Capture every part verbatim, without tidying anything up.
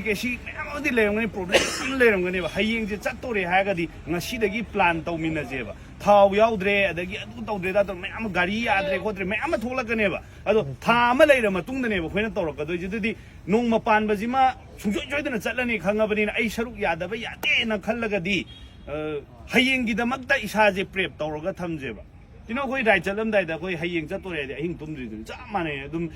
ꯀꯦꯁꯤ ꯃꯌꯥꯝ ꯑꯃꯗꯤ ꯂꯩꯔꯝꯒꯅꯤ, ꯄ꯭ꯔꯣꯕ꯭ꯂꯦꯝ ꯃꯌꯥꯝ ꯂꯩꯔꯝꯒꯅꯦꯕ꯫ ꯍꯌꯦꯡꯁꯦ ꯆꯠꯇꯣꯔꯦ ꯍꯥꯏꯔꯒꯗꯤ ꯉꯁꯤꯗꯒꯤ ꯄ꯭ꯂꯥꯟ ꯇꯧꯃꯤꯟꯅꯁꯦꯕ꯫ ꯊꯥꯎ ꯌꯥꯎꯗ꯭ꯔꯦ, ꯑꯗꯒꯤ ꯑꯗꯨ ꯇꯧꯗ꯭ꯔꯦ, ꯑꯗꯥ ꯇꯧꯗ꯭ꯔꯦ, ꯃꯌꯥꯝ ꯑꯃ ꯒꯥꯔꯤ ꯌꯥꯗ꯭ꯔꯦ ꯈꯣꯠꯇ꯭ꯔꯦ ꯃꯌꯥꯝ ꯑꯃ ꯊꯣꯛꯂꯛꯀꯅꯦꯕ꯫ ꯑꯗꯣ ꯊꯥ ꯑꯃ ꯂꯩꯔ ꯃꯇꯨꯡꯗꯅꯦꯕ ꯑꯩꯈꯣꯏꯅ ꯇꯧꯔꯛꯀꯗꯣꯏꯁꯦ꯫ ꯑꯗꯨꯗꯤ ꯅꯣꯡꯃ ꯄꯥꯟꯕꯁꯤꯃ ꯁꯨꯡꯁꯣꯏ ꯁꯣꯏꯗꯅ ꯆꯠꯂꯅꯤ ꯈꯪꯉꯕꯅꯤꯅ ꯑꯩ ꯁꯔꯨꯛ ꯌꯥꯗꯕ ꯌꯥꯗꯦꯅ ꯈꯜꯂꯒꯗꯤ, ꯑ, ꯍꯌꯦꯡꯒꯤꯗꯃꯛꯇ ꯏꯁꯥꯁꯦ ꯄ꯭ꯔꯦꯞ ꯇꯧꯔꯒ ꯊꯝꯁꯦꯕ꯫ ꯀꯩꯅꯣ ꯑꯩꯈꯣꯏ ꯔꯥꯏꯗ ꯆꯠꯂꯝꯗꯥꯏꯗ ꯑꯩꯈꯣꯏ ꯍꯌꯦꯡ ꯆꯠꯇꯣꯔꯦ ꯍꯥꯏꯗꯤ ꯑꯍꯤꯡ ꯇꯨꯝꯗ꯭ꯔꯤꯗꯨꯅꯤ ꯆꯞ ꯃꯥꯟꯅꯩ ꯑꯗꯨꯝ꯫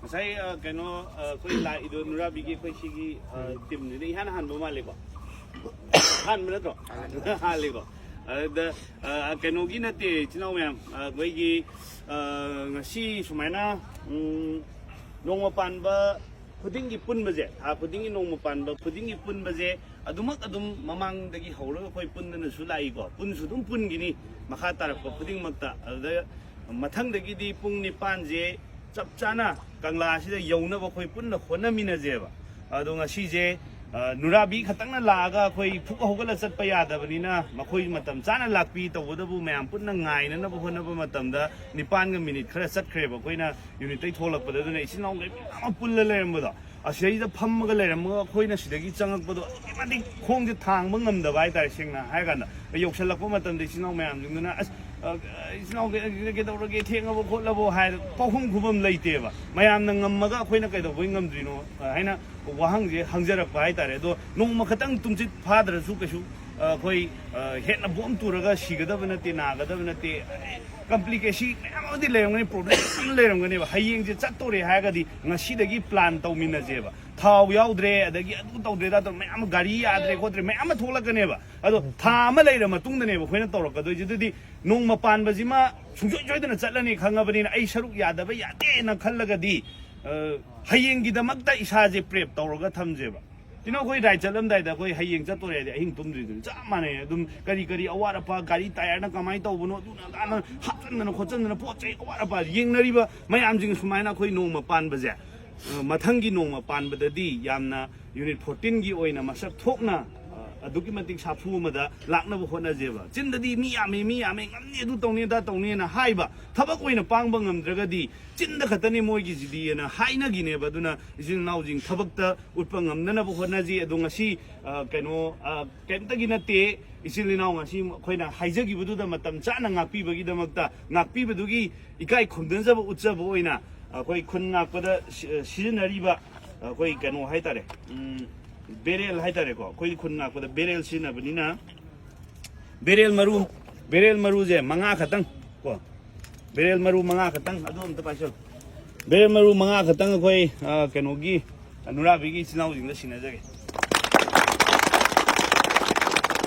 ꯉꯁꯥꯏ, ꯑ, ꯀꯩꯅꯣ, ꯑ, ꯑꯩꯈꯣꯏ ꯂꯥꯛꯏꯗꯣ ꯅꯨꯔꯥꯕꯤꯒꯤ ꯑꯩꯈꯣꯏ ꯁꯤꯒꯤ, ꯑ, ꯇꯤꯝꯁꯤꯅ ꯏꯍꯥꯟ ꯍꯥꯟꯕ ꯃꯥꯜꯂꯦꯀꯣ? ꯍꯥꯟꯕ ꯅꯠꯇ꯭ꯔꯣ? ꯍꯥꯜꯂꯤꯀꯣ? ꯑꯗꯨꯗ, ꯑ, ꯀꯩꯅꯣꯒꯤ ꯅꯠꯇꯦ, ꯏꯆꯤꯟ ꯏꯅꯥꯎ ꯃꯌꯥꯝ, ꯑ, ꯑꯩꯈꯣꯏꯒꯤ, ꯑ, ꯉꯁꯤ ꯁꯨꯃꯥꯏꯅ, ꯎꯝ, ꯅꯣꯡꯃ ꯄꯥꯟꯕ ꯈꯨꯗꯤꯡꯒꯤ ꯄꯨꯟꯕꯁꯦ, ꯊꯥ ꯈꯨꯗꯤꯡꯒꯤ ꯅꯣꯡꯃ ꯄꯥꯟꯕ ꯈꯨꯗꯤꯡꯒꯤ ꯄꯨꯟꯕꯁꯦ ꯑꯗꯨꯃꯛ ꯑꯗꯨꯝ ꯃꯃꯥꯡꯗꯒꯤ ꯍꯧꯔꯒ ꯑꯩꯈꯣꯏ ꯄꯨꯟꯗꯅꯁꯨ ꯂꯥꯛꯏꯀꯣ, ꯄꯨꯟꯁꯨ ꯑꯗꯨꯝ ꯄꯨꯟꯈꯤꯅꯤ ꯃꯈꯥ ꯇꯥꯔꯛꯄ ꯈꯨꯗꯤꯡꯃꯛꯇ꯫ ꯑꯗꯨꯗ ꯃꯊꯪꯗꯒꯤꯗꯤ ꯄꯨꯡ ꯅꯤꯄꯥꯟꯁꯦ ꯆꯞ ꯆꯥꯅ ꯀꯪꯂꯥꯁꯤꯗ ꯌꯧꯅꯕ ꯑꯩꯈꯣꯏ ꯄꯨꯟꯅ ꯍꯣꯠꯅꯃꯤꯟꯅꯁꯦꯕ꯫ ꯑꯗꯣ ꯉꯁꯤꯁꯦ, ꯑ, ꯅꯨꯔꯥꯕꯤ ꯈꯛꯇꯪꯅ ꯂꯥꯛꯑꯒ ꯑꯩꯈꯣꯏ ꯐꯨꯛ ꯍꯧꯒꯠꯂ ꯆꯠꯄ ꯌꯥꯗꯕꯅꯤꯅ ꯃꯈꯣꯏ ꯃꯇꯝ ꯆꯥꯅ ꯂꯥꯛꯄꯤ ꯇꯧꯕꯇꯕꯨ ꯃꯌꯥꯝ ꯄꯨꯟꯅ ꯉꯥꯏꯅꯅꯕ ꯍꯣꯠꯅꯕ ꯃꯇꯝꯗ ꯅꯤꯄꯥꯟꯒ ꯃꯤꯅꯤꯠ ꯈꯔ ꯆꯠꯈ꯭ꯔꯦꯕ꯫ ꯑꯩꯈꯣꯏꯅ ꯌꯨꯅꯤꯠꯇꯩ ꯊꯣꯛꯂꯛꯄꯗ ꯑꯗꯨꯅ ꯏꯆꯤꯟ ꯏꯅꯥꯎꯈꯩ ꯃꯌꯥꯝ ꯑꯃ ꯄꯨꯜꯂ ꯂꯩꯔꯝꯕꯗꯣ꯫ ꯑꯁꯤꯗꯩꯗ ꯐꯝꯃꯒ ꯂꯩꯔꯝꯃꯒ ꯑꯩꯈꯣꯏꯅ ꯁꯤꯗꯒꯤ ꯆꯪꯉꯛꯄꯗꯣ ꯑꯗꯨꯛꯀꯤ ꯃꯇꯤꯛ ꯈꯣꯡꯁꯦ ꯊꯥꯡꯕ ꯉꯝꯗꯕ ꯍꯥꯏꯇꯥꯔꯦ꯫ ꯁꯦꯡꯅ ꯍꯥꯏꯔ ꯀꯥꯟꯗ ꯌꯧꯁꯜꯂꯛꯄ ꯃꯇꯝꯗ ꯏꯆꯤꯟ ꯏꯅꯥꯎ ꯃꯌꯥꯝꯁꯤꯡꯗꯨꯅ, "ꯑꯁ, ꯑ, ꯏꯆꯤꯟ ꯏꯅꯥꯎ ꯀꯩ-, ꯀꯩꯗꯧꯔꯒꯦ, ꯊꯦꯡꯉꯕꯣ ꯈꯣꯠꯂꯕꯣ?" ꯍꯥꯏꯔ ꯄꯥꯎꯈꯨꯝ ꯈꯨꯝꯐꯝ ꯂꯩꯇꯦꯕ꯫ ꯃꯌꯥꯝꯅ ꯉꯝꯃꯒ ꯑꯩꯈꯣꯏꯅ ꯀꯩꯗꯧꯕꯩ ꯉꯝꯗ꯭ꯔꯤꯅꯣ, ꯑ, ꯍꯥꯏꯅ ꯋꯥꯍꯪꯁꯦ ꯍꯪꯖꯔꯛꯄ ꯍꯥꯏꯇꯥꯔꯦ꯫ ꯑꯗꯣ ꯅꯣꯡꯃ ꯈꯛꯇꯪ ꯇꯨꯝꯁꯤꯠ ꯐꯥꯗ꯭ꯔꯁꯨ ꯀꯩꯁꯨ, ꯑ, ꯑꯩꯈꯣꯏ, ꯑ, ꯍꯦꯟꯅ ꯕꯣꯝ ꯇꯨꯔꯒ ꯁꯤꯒꯗꯕ ꯅꯠꯇꯦ, ꯅꯥꯒꯗꯕ ꯅꯠꯇꯦ꯫ ꯀꯝꯄ꯭ꯂꯤꯀꯦꯁꯤ ꯃꯌꯥꯝ ꯑꯃꯗꯤ ꯂꯩꯔꯝꯒꯅꯤ, ꯄ꯭ꯔꯣꯕ꯭ꯂꯦꯝ ꯃꯌꯥꯝ ꯂꯩꯔꯝꯒꯅꯦꯕ꯫ ꯍꯌꯦꯡꯁꯦ ꯆꯠꯇꯣꯔꯦ ꯍꯥꯏꯔꯒꯗꯤ ꯉꯁꯤꯗꯒꯤ ꯄ꯭ꯂꯥꯟ ꯇꯧꯃꯤꯟꯅꯁꯦꯕ꯫ ꯊꯥꯎ ꯌꯥꯎꯗ꯭ꯔꯦ, ꯑꯗꯒꯤ ꯑꯗꯨ ꯇꯧꯗ꯭ꯔꯦ, ꯑꯗꯥ ꯇꯧꯗ꯭ꯔꯦ, ꯃꯌꯥꯝ ꯑꯃ ꯒꯥꯔꯤ ꯌꯥꯗ꯭ꯔꯦ ꯈꯣꯠꯇ꯭ꯔꯦ ꯃꯌꯥꯝ ꯑꯃ ꯊꯣꯛꯂꯛꯀꯅꯦꯕ꯫ ꯑꯗꯣ ꯊꯥ ꯑꯃ ꯂꯩꯔ ꯃꯇꯨꯡꯗꯅꯦꯕ ꯑꯩꯈꯣꯏꯅ ꯇꯧꯔꯛꯀꯗꯣꯏꯁꯦ꯫ ꯑꯗꯨꯗꯤ ꯅꯣꯡꯃ ꯄꯥꯟꯕꯁꯤꯃ ꯁꯨꯡꯁꯣꯏ ꯁꯣꯏꯗꯅ ꯆꯠꯂꯅꯤ ꯈꯪꯉꯕꯅꯤꯅ ꯑꯩ ꯁꯔꯨꯛ ꯌꯥꯗꯕ ꯌꯥꯗꯦꯅ ꯈꯜꯂꯒꯗꯤ, ꯑ, ꯍꯌꯦꯡꯒꯤꯗꯃꯛꯇ ꯏꯁꯥꯁꯦ ꯄ꯭ꯔꯦꯞ ꯇꯧꯔꯒ ꯊꯝꯁꯦꯕ꯫ ꯀꯩꯅꯣ ꯑꯩꯈꯣꯏ ꯔꯥꯏꯗ ꯆꯠꯂꯝꯗꯥꯏꯗ ꯑꯩꯈꯣꯏ ꯍꯌꯦꯡ ꯆꯠꯇꯣꯔꯦ ꯍꯥꯏꯗꯤ ꯑꯍꯤꯡ ꯇꯨꯝꯗ꯭ꯔꯤꯗꯨꯅꯤ ꯆꯞ ꯃꯥꯟꯅꯩ꯫ ꯑꯗꯨꯝ ꯀꯔꯤ ꯀꯔꯤ ꯑꯋꯥꯠ ꯑꯄꯥ, ꯒꯥꯔꯤ ꯇꯥꯌꯔꯅ ꯀꯃꯥꯏꯅ ꯇꯧꯕꯅꯣ, ꯑꯗꯨꯅ ꯑꯗꯥꯅ ꯍꯥꯞꯆꯟꯗꯅ ꯈꯣꯠꯆꯟꯗꯅ ꯄꯣꯠ ꯆꯩ ꯑꯋꯥꯠ ꯑꯄꯥ ꯌꯦꯡꯅꯔꯤꯕ ꯃꯌꯥꯝꯁꯤꯡ ꯁꯨꯃꯥꯏꯅ ꯑꯩꯈꯣꯏ ꯅꯣꯡꯃ ꯄꯥꯟꯕꯁꯦ, ꯑ, ꯃꯊꯪꯒꯤ ꯅꯣꯡꯃ ꯄꯥꯟꯕꯗꯗꯤ ꯌꯥꯝꯅ ꯌꯨꯅꯤꯠ ꯐꯣꯔꯇꯤꯟꯒꯤ ꯑꯣꯏꯅ ꯃꯁꯛ ꯊꯣꯛꯅ, ꯑ, ꯑꯗꯨꯛꯀꯤ ꯃꯇꯤꯛ ꯁꯥꯐꯨ ꯑꯃꯗ ꯂꯥꯛꯅꯕ ꯍꯣꯠꯅꯖꯦꯕ꯫ ꯆꯤꯟꯗꯗꯤ "ꯃꯤ ꯌꯥꯝꯃꯤ, ꯃꯤ ꯌꯥꯝꯃꯤ, ꯉꯝꯅꯤ, ꯑꯗꯨ ꯇꯧꯅꯤ, ꯑꯗꯥ ꯇꯧꯅꯤꯅ" ꯍꯥꯏꯕ, ꯊꯕꯛ ꯑꯣꯏꯅ ꯄꯥꯡꯕ ꯉꯝꯗ꯭ꯔꯒꯗꯤ ꯆꯤꯟꯗ ꯈꯛꯇꯅꯤ ꯃꯣꯏꯒꯤꯁꯤꯗꯤꯅ ꯍꯥꯏꯅꯈꯤꯅꯦꯕ꯫ ꯑꯗꯨꯅ ꯏꯆꯤꯜ ꯏꯅꯥꯎꯁꯤꯡ ꯊꯕꯛꯇ ꯎꯠꯄ ꯉꯝꯅꯅꯕ ꯍꯣꯠꯅꯁꯤ꯫ ꯑꯗꯣ ꯉꯁꯤ, ꯑ, ꯀꯩꯅꯣ, ꯑ, ꯀꯩꯝꯇꯒꯤ ꯅꯠꯇꯦ, ꯏꯆꯤꯜ ꯏꯅꯥꯎ ꯉꯁꯤ ꯑꯩꯈꯣꯏꯅ ꯍꯥꯏꯖꯈꯤꯕꯗꯨꯗ ꯃꯇꯝ ꯆꯥꯅ ꯉꯥꯛꯄꯤꯕꯒꯤꯗꯃꯛꯇ, ꯉꯥꯛꯄꯤꯕꯗꯨꯒꯤ ꯏꯀꯥꯏ ꯈꯨꯝꯅꯖꯕ ꯎꯠꯆꯕ ꯑꯣꯏꯅ ꯑꯩꯈꯣꯏ ꯈꯨꯟ ꯉꯥꯛꯄꯗ ꯁꯤ-, ꯁꯤꯖꯤꯟꯅꯔꯤꯕ ꯑꯩꯈꯣꯏ ꯀꯩꯅꯣ ꯍꯥꯏꯇꯥꯔꯦ, ꯎꯝ, ꯕꯦꯔꯦꯜ ꯍꯥꯏꯇꯥꯔꯦꯀꯣ, ꯑꯩꯈꯣꯏ ꯈꯨꯟ ꯉꯥꯛꯄꯗ ꯕꯦꯔꯦꯜ ꯁꯤꯖꯤꯟꯅꯕꯅꯤꯅ, ꯕꯦꯔꯦꯜ ꯃꯔꯨ, ꯕꯦꯔꯦꯜ ꯃꯔꯨꯁꯦ ꯃꯉꯥ ꯈꯛꯇꯪ ꯀꯣ, ꯕꯦꯔꯦꯜ ꯃꯔꯨ ꯃꯉꯥ ꯈꯛꯇꯪ, ꯑꯗꯨ ꯑꯝꯇ ꯄꯥꯏꯁꯜꯂꯨ꯫ ꯕꯦꯔꯦꯜ ꯃꯔꯨ ꯃꯉꯥ ꯈꯛꯇꯪ ꯑꯩꯈꯣꯏ, ꯑ, ꯀꯩꯅꯣꯒꯤ, ꯑ, ꯅꯨꯔꯥꯕꯤꯒꯤ ꯏꯆꯤꯜ ꯏꯅꯥꯎꯁꯤꯡꯗ ꯁꯤꯟꯅꯖꯒꯦ꯫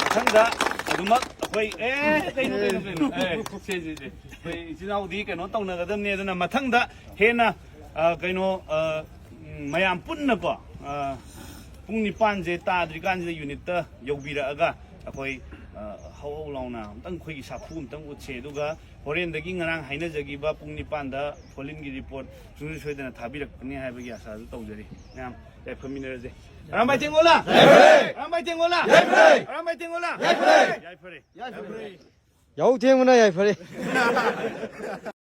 ꯃꯊꯪꯗ ꯑꯗꯨꯃꯛ ꯑꯩꯈꯣꯏ, ꯑꯦ, ꯀꯩꯅꯣ, ꯀꯩꯅꯣ, ꯀꯩꯅꯣ, ꯑꯦ, ꯁꯦ, ꯁꯦ, ꯁꯦ꯫ ꯑꯩꯈꯣꯏ ꯏꯆꯤꯜ ꯏꯅꯥꯎꯗꯤ ꯀꯩꯅꯣ ꯇꯧꯅꯒꯗꯕꯅꯦ, ꯑꯗꯨꯅ ꯃꯊꯪꯗ ꯍꯦꯟꯅ, ꯑ, ꯀꯩꯅꯣ, ꯑ, ꯎꯝ, ꯃꯌꯥꯝ ꯄꯨꯟꯅꯀꯣ, ꯑ, ꯄꯨꯡ ꯅꯤꯄꯥꯟꯁꯦ ꯇꯥꯗ꯭ꯔꯤꯀꯥꯟꯁꯤꯗ ꯌꯨꯅꯤꯠꯇ ꯌꯧꯕꯤꯔꯛꯑꯒ ꯑꯩꯈꯣꯏ, ꯑ, ꯍꯧ ꯍꯧ ꯂꯥꯎꯅ ꯑꯝꯇꯪ ꯑꯩꯈꯣꯏꯒꯤ ꯁꯥꯐꯨ ꯑꯝꯇꯪ ꯎꯠꯁꯦ꯫ ꯑꯗꯨꯒ ꯍꯣꯔꯦꯟꯗꯒꯤ ꯉꯔꯥꯡ ꯍꯥꯏꯅꯖꯈꯤꯕ ꯄꯨꯡ ꯅꯤꯄꯥꯟꯗ ꯐꯣꯂꯤꯟꯒꯤ ꯔꯤꯄꯣꯔꯠ ꯁꯨꯡꯁꯣꯏ ꯁꯣꯏꯗꯅ ꯊꯥꯕꯤꯔꯛꯀꯅꯤ ꯍꯥꯏꯕꯒꯤ ꯑꯥꯁꯥꯁꯨ ꯇꯧꯖꯔꯤ꯫ ꯃꯌꯥꯝ ꯌꯥꯏꯐꯃꯤꯟꯅꯔꯁꯦ꯫ ꯑꯔꯥꯝꯕꯥꯏ ꯊꯦꯡꯒꯣꯜꯂ! ꯑꯔꯥꯝꯕꯥꯏ ꯊꯦꯡꯒꯣꯜꯂ! ꯌꯥꯏꯐꯔꯦ! ꯌꯥꯏꯐꯔꯦ! ꯌꯥꯏꯐꯔꯦ! ꯌꯥꯏꯐꯔꯦ! ꯌꯥꯏꯐꯔꯦ! ꯌꯥꯏꯐꯔꯦ! ꯌꯥꯍꯧ ꯊꯦꯡꯕꯅ ꯌꯥꯏꯐꯔꯦ꯫